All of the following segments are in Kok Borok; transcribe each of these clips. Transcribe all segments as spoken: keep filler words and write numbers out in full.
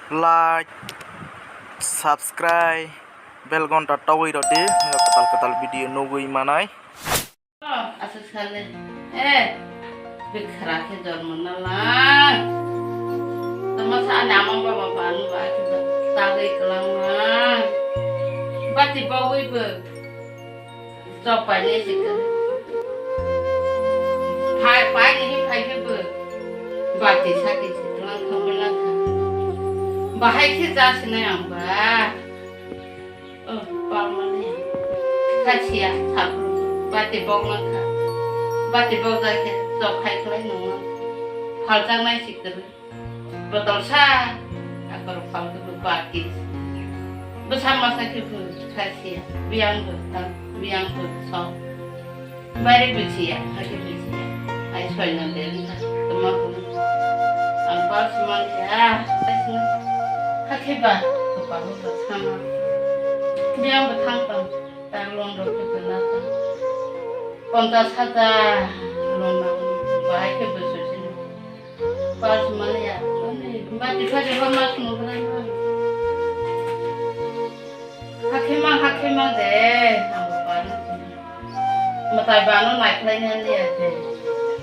Like, subscribe, bell gonta togwi rodi, kwtal kwtal video nugwi manai. Oh, aswk sale. Eh, bikhra khe jormo nala. Tama sa ani ama baba banu ba khe ba tagwi kwlangma. Bati bagwi bo. Chok painai se kwrwi. Phai, painai se phai khe bo. Bati sati se twlang thangwi lang kha. Bahai khe ja sinai ang ba. Oh, palmani. Kha siya, saphuru. Bati bok lang kha. Bati bok ja khe chok khai khlai nung lang kha. Phalchang nai se kwrwi. Botol sa, akorok pal khe bo bati. Bwsa masa khe bo kha siya, biyang bo tang, biyang bo sok. Baire bo siya, hakhe bo siya. Ai soina le wngkha, tama bo. Ang pal se man khe, ah, hakhe ba, kwpal bo sama. Biyang bo thang tang, ta loan rok khe bo na tang. Ponchas hajar loan nango, bahai khe bo sosi. Pas mani ya, ani bati phai de mas mo krai ma. Hakhe ma, hakhe ma de, ang par. Matai bano nai khlai ni ani ya de.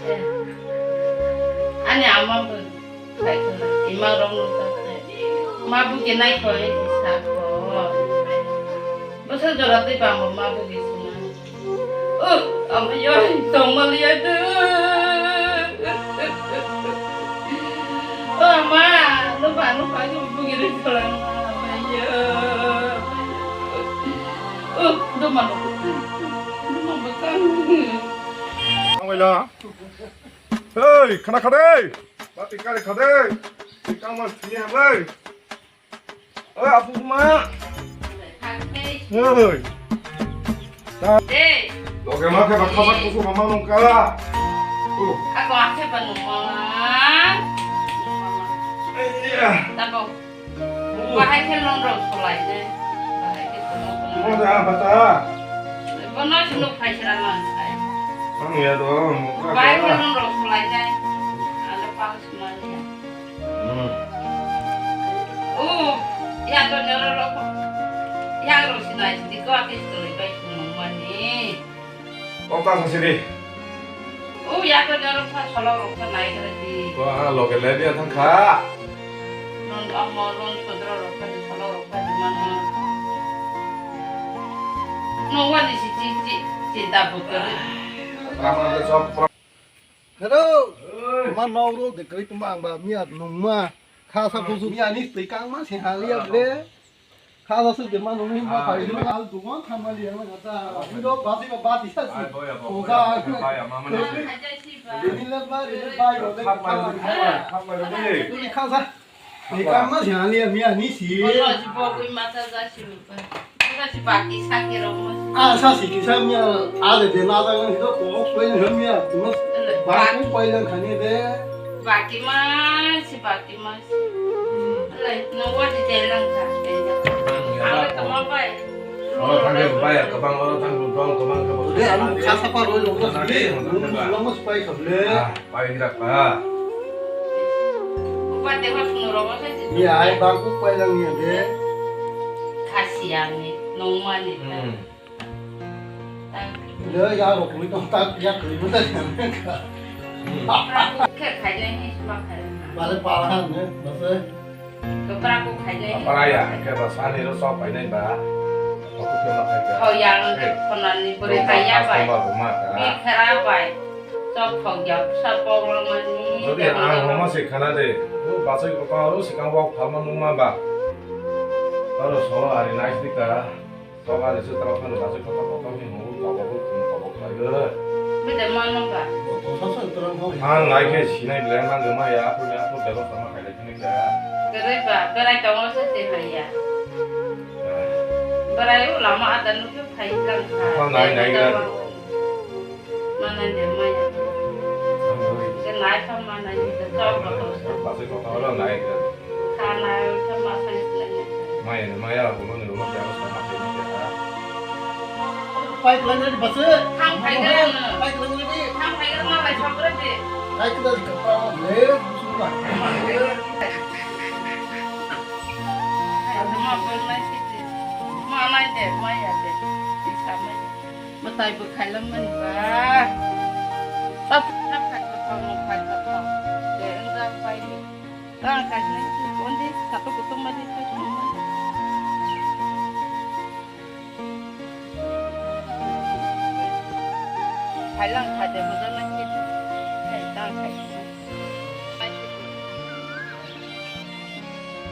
Eh. Ani ama bo khai khlai, ima rong no ta de. Ma bu ke nai khoi, sa kho. Bwswk jora twi bang bo ma bu ke sina. Oh, ama yoi, tongmaliya de. Oh, ama, no ba, no ba, no bugiri tholang, ama yo. Oh, no ma, no. No ma, bakang. Ang wala. Hey, khana khade. Bati kare khade. Ikang mas thini hamlai. Oi, apu kuma. Oi. Dei. Loge ma khe ba khasa kusu mama nungka. Oh. Ako akhe ba nungma. Iya. Tabo. Oh. Bahai khe nong rok solai ne. Bahai khe kono kono. Mo da bata. Bono sunu phai sira man sai. Ang ya do. Bahai khe nong rok solai ne. Ala pang sumani. Hmm. Oh, ya to nyoro rok. Ya rok sinai sidi ko ati sidi bai sumani. Kok ta sasiri. Oh, ya to nyoro pha solo rok pha nai kare di. Wah, loge le dia thang kha. Non amo non sodro rok pha solo rok pha di mano. No wani si chi chi chi da bu kare. Rama de sop. Hello. Oi. Ma nau ro de kri tuma ang ba mi at nung ma. Kha sa kusu mi ani tei kang ma se ha liya ble. Kha sa su de ma nung ni ma pai ni ma al du ma kha ma liya ma ta. Ni do ba si ba ba ti sa si. Ai, boy, boy, boy, boy, boy, mama. Ni le ba ri le ba yo de kha ma. Kha ma, kha ma, kha ma. Ni kha sa. Ni kang ma si ani, ani, ani si. Bono si bo kui mata ja si rupa. Bono si baki sake rok mo. A sa si kisa mi a de de na da ni do ko ko ni mi a. Ele, ba bak- ku pai lang khani de. Baki ma si, baki ma si. Ele, no wa di de lang ka. Ang le tama pai. Oro thang de bai, kabang oro thang dong, kabang kabang. De, anu kha sa pa roi lo ko. Nang de, nang de ba. Lo mo si pai ka ble. Ah. Pai gira pa. Upa te ho suno rogo se. Ya, ai bangku pai lang ya de. Khasiya ni, nongma ni. Hmm. Le ya ro kuli to tak ya kuli mo ta. Khe khai de ni sma khai. Bale pala han ne, base. Kopra ko khai nai. Kopra ya, khe ba sani ro sok pai nai ba. Oku khe ma khai ka. Khao yang de khonani bore hai ya bai. Ba bu ma ka. Bi khara bai. Sok khao ya sa pok lang mani. Jodi ang homa se khana de. Bu basai ko pa ro sikang wak phalma nung ma ba. Aro solo ari nai sika. Tokani se tamo phano bachai kotor kotor ni hwnwi kobok rw thwng kobok khlai rw. Bede mano ba? Ang nai khe sinai belai mangwi maya, aphuru ni aphuru bebostha ma khailai phini kha. Kwrwi ba, berai tongo se se hai ya. Berai o lama ada nukhe phai lang kha. Ang nai nai gra. Manai de maya. Ang nai. Ke nai kha manai de chok kotor se. Bachai kotor nai gra. Maya ni maya, ulo ni ulo, biago sama sini biaga. Pai kelang ni basa. Thang pai kelang. Pai kelang ni. Thang pai kelang ma bai chok re di. Pai kelang ni kapa le, busu ba. Manai de, maya de. Mwtai bo khailang mani ba. Tap, tap, tap, tap, tap, tap, tap. De, enggak, pai ni. Tang khai ni, kondi, satu kutung mani, khai kutung mani. Khailang khai de, moja nang khe. Khai tang khai.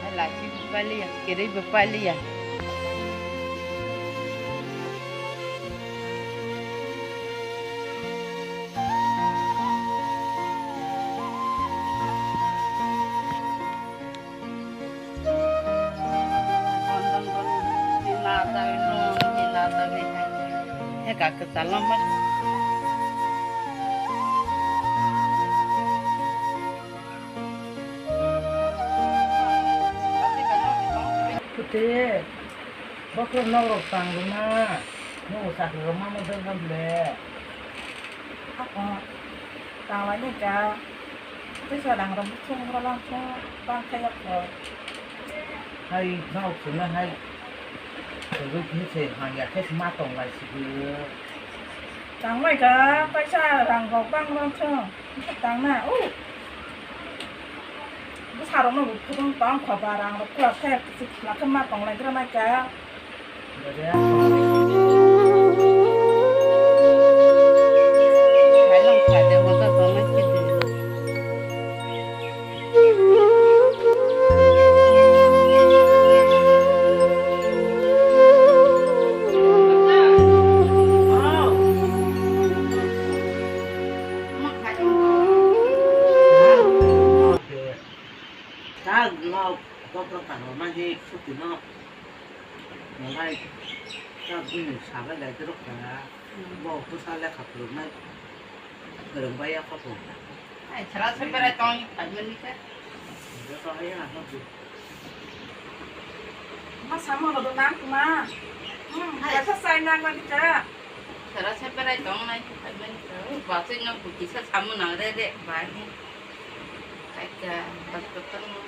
Hai, laki bo paliya, kerei bo paliya. Bondon bondon, ni na ta, ni na ta, ni hai. He ka ke salam ba. Pute, bokhorok nok rok tang rwma, nugo chakri rok ma model rok le. Ako, tang lai nai ka, tei sa rang rok bwswk rw lang khe, bang khe yak kho. Hai, nok swngo hai, twi khe se hang ya khe se ma tong lai sidi. Tang lai ka, tei sa rang rok bang rw lang khe. Tang na, o. Bwsarokno bo phutong tong kho ba, rang rok kwlak khe, kwchwk kwlak khe ma tong lai gra nai kha. Khailong kha de, hoda tong nai khe de. Kha nok dokra tangma hi chuti no nalai ta bini sabai lai dorok ta bo bwsa lekha phwrwknai kwrwng bai ya kho bo. Ai, sara se berai tong phaimani khe. Joto hai ya no. Ma samo no do nang ma. Hmm, hai. Kasa sai nang mani khe. Sara se berai tong nai khe phaimani khe. Ba se no bu kisa samo nang re re ba ni. Kaisa bas kotor no.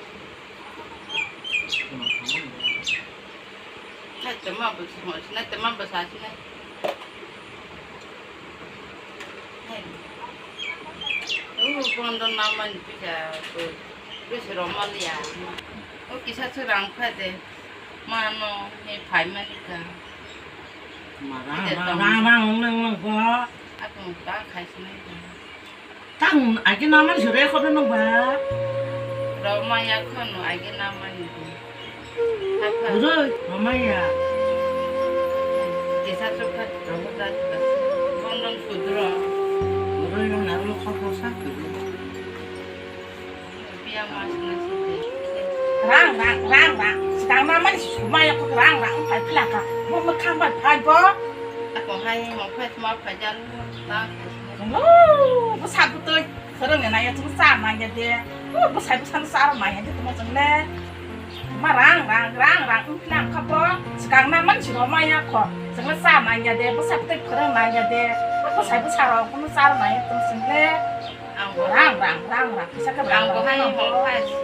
Hai tama bo simo sina tama bo sa sina. Hai. Oh, kondo nama ni pisa ko. Pisa romal ya. Oh, kisa se rang kha de. Mano, he phai mani ka. Ma rang, rang, rang, rang, nang, nang, ko. Ako ta khai sina. Tang agi namani sore khobe nung ba. Roma ya khono agi namani. Apa? Uroi, Roma ya. Desa chokha, Roma da. Bondon sudro. Uroi, nang naru lo khopo sa. Biya mas na sute. Rang, rang, rang, rang. Sidang namani sumaya kok rang, rang, pai pilaka. Mo mo khang pai pai bo. Ako hai mo pai ma pai jan. Bwsa bwtwi phwrwngni naiya chwng cha naiya de. Bwsai bwsano cha rw naiya de tongma chwng le. Ma rang rang rang rang wng khe ang kha bo swkang na man si rw maya kho. Chwng le cha naiya de, bwsa bwtwi phwrwng naiya de. Bwsai bwsa rok bono cha rw naiya tong chwng le. Ang bo rang rang rang rang kisa khe ang bo hai rang bo hai si.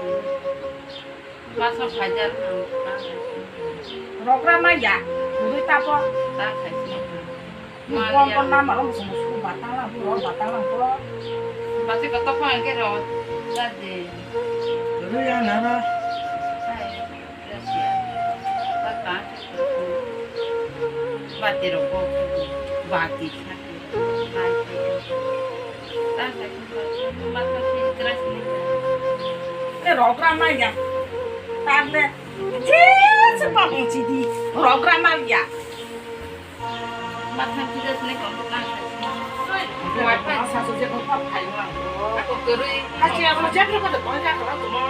Masa phaijak ang ta khaisini. Rogra maya, bwrwi tapo. Ta khaisini. Ni kon kon nama rom sung sung batang lang, buro batang lang buro. Basi koto phang ke ro, jadi. Bwrwi ya nara. Hai, ya sia. Ta ta. Bati ro ko. Bati. Hai. Te rogra maya. Tarle. Je se pa mo chidi. Rogra maya. Wifi sa so je ko pa phai ma. Ako gurui. Kasi amo je ko ko ko ja ko ko mo.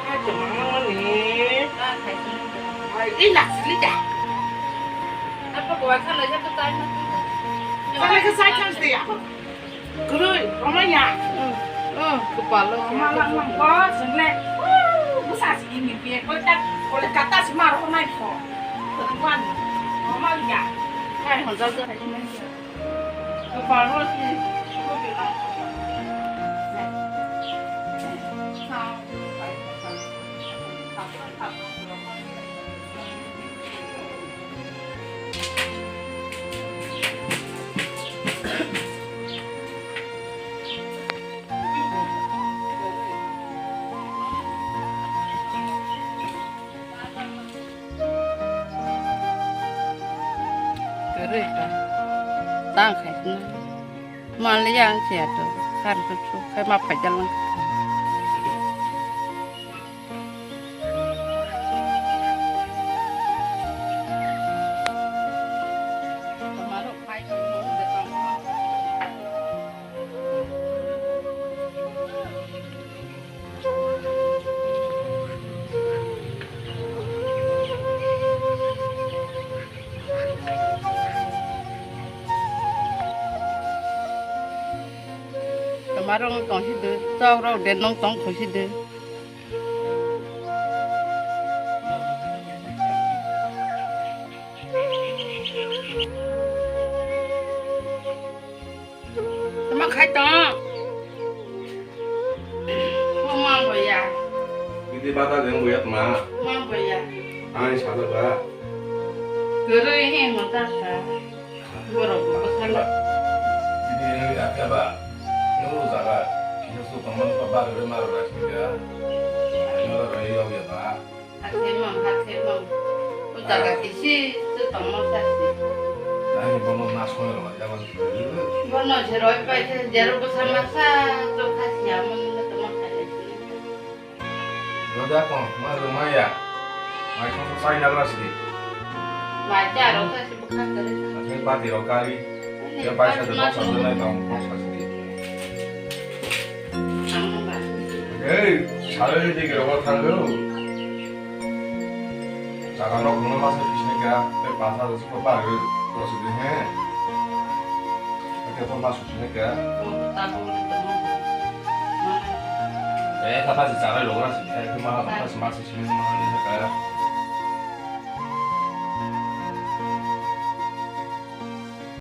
Hai to mo ni. Hai ila sili da. Apa ko wifi na je ko tai ma. Sana ke sa chance de ya. Kwrwi, romaya. Hmm, hmm, kwpalo. Roma lang lang ko, swngle. Bwsa si ini biye, kole tak, kole kata si maro nai ko. Kwrwi wan, romaya. Hai, honjak jak. Kwpalo si, kwrwi lang. Sa, sa, sa, sa. Rika. Tang khai na. Mali yang siya to. Kar to to. Khai ma phai jalan. Tomarok tong si de, chok rok de nong tong kho si de. Tama khai tong. Mama boya. Hindi bata deng boya tma. Mama boya. Ani sada ba. Guru ini mata ka. Borok bo sala. Hindi ya ba. Nuru jaga. Kisa su kaman pa ba guru maru rasika. Nuru rai ya ba. Hakhe mang, hakhe mang. O jaga kisi tu tongmo sasi. Ani bono na sono ma jaman. Bono jeroi pai se jeru bwsa masa to khasi amon na tongmo khale. Roda kon ma rumaya. Mai kon sai na brasi. Mai ta ro khasi bukha kare. Ani pati ro kari. Ya paisa de boksa de nai tong boksa sidi. Ei, sare ni digi rogo thango. Jaga nok no masa kisne ka, te pasa de suko ba ro, ro sidi he. Ake to masu sine ka. Eh, tata si jaga logra sidi, eh, ma, ma, ma, ma, sini ma, ni ka.